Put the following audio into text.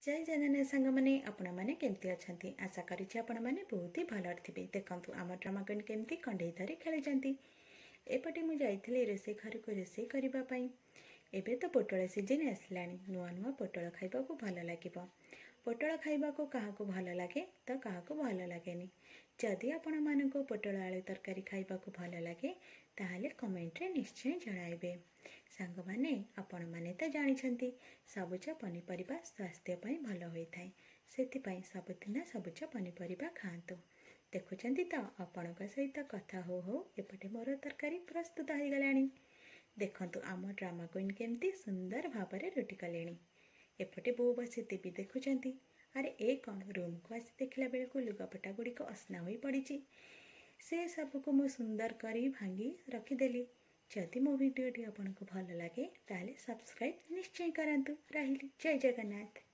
ଜୟ ଜଗନ୍ନାଥ ସାଙ୍ଗମାନେ, ଆପଣମାନେ କେମିତି ଅଛନ୍ତି? ଆଶା କରୁଛି ଆପଣମାନେ ବହୁତ ହି ଭଲରେ ଥିବେ। ଦେଖନ୍ତୁ, ଆମ ଡ୍ରାମା କୁଇନ୍ କେମିତି କଣ୍ଢେଇ ଧରି ଖେଳୁଛନ୍ତି। ଏପଟେ ମୁଁ ଯାଇଥିଲି ରୋଷେଇ ଘରକୁ ରୋଷେଇ କରିବା ପାଇଁ। ଏବେ ତ ପୋଟଳ ସିଜିନ୍ ଆସିଲାଣି। ନୂଆ ନୂଆ ପୋଟଳ ଖାଇବାକୁ ଭଲ ଲାଗିବ। ପୋଟଳ ଖାଇବାକୁ କାହାକୁ ଭଲ ଲାଗେ ତ କାହାକୁ ଭଲ ଲାଗେନି। ଯଦି ଆପଣମାନଙ୍କୁ ପୋଟଳ ଆଳୁ ତରକାରୀ ଖାଇବାକୁ ଭଲ ଲାଗେ, ତାହେଲେ କମେଣ୍ଟରେ ନିଶ୍ଚୟ ଜଣାଇବେ। ସାଙ୍ଗମାନେ, ଆପଣମାନେ ତ ଜାଣିଛନ୍ତି, ସବୁଜ ପନିପରିବା ସ୍ୱାସ୍ଥ୍ୟ ପାଇଁ ଭଲ ହୋଇଥାଏ। ସେଥିପାଇଁ ସବୁଦିନ ସବୁଜ ପନିପରିବା ଖାଆନ୍ତୁ। ଦେଖୁଛନ୍ତି ତ, ଆପଣଙ୍କ ସହିତ କଥା ହଉ ହଉ ଏପଟେ ମୋର ତରକାରୀ ପ୍ରସ୍ତୁତ ହୋଇଗଲାଣି। ଦେଖନ୍ତୁ, ଆମ ଡ୍ରାମା କୁଇନ୍ କେମିତି ସୁନ୍ଦର ଭାବରେ ରୁଟି କଲେଣି। ଏପଟେ ବୋଉ ବସି ଟିଭି ଦେଖୁଛନ୍ତି। ଆରେ, ଏ କ'ଣ? ରୁମ୍କୁ ଆସି ଦେଖିଲା ବେଳକୁ ଲୁଗାପଟା ଗୁଡ଼ିକ ଅସନା ହୋଇ ପଡ଼ିଛି। ସେ ସବୁକୁ ମୁଁ ସୁନ୍ଦର କରି ଭାଙ୍ଗି ରଖିଦେଲି। ଯଦି ମୋ ଭିଡ଼ିଓଟି ଆପଣଙ୍କୁ ଭଲ ଲାଗେ, ତାହେଲେ ସବସ୍କ୍ରାଇବ୍ ନିଶ୍ଚୟ କରନ୍ତୁ। ରହିଲି, ଜୟ ଜଗନ୍ନାଥ।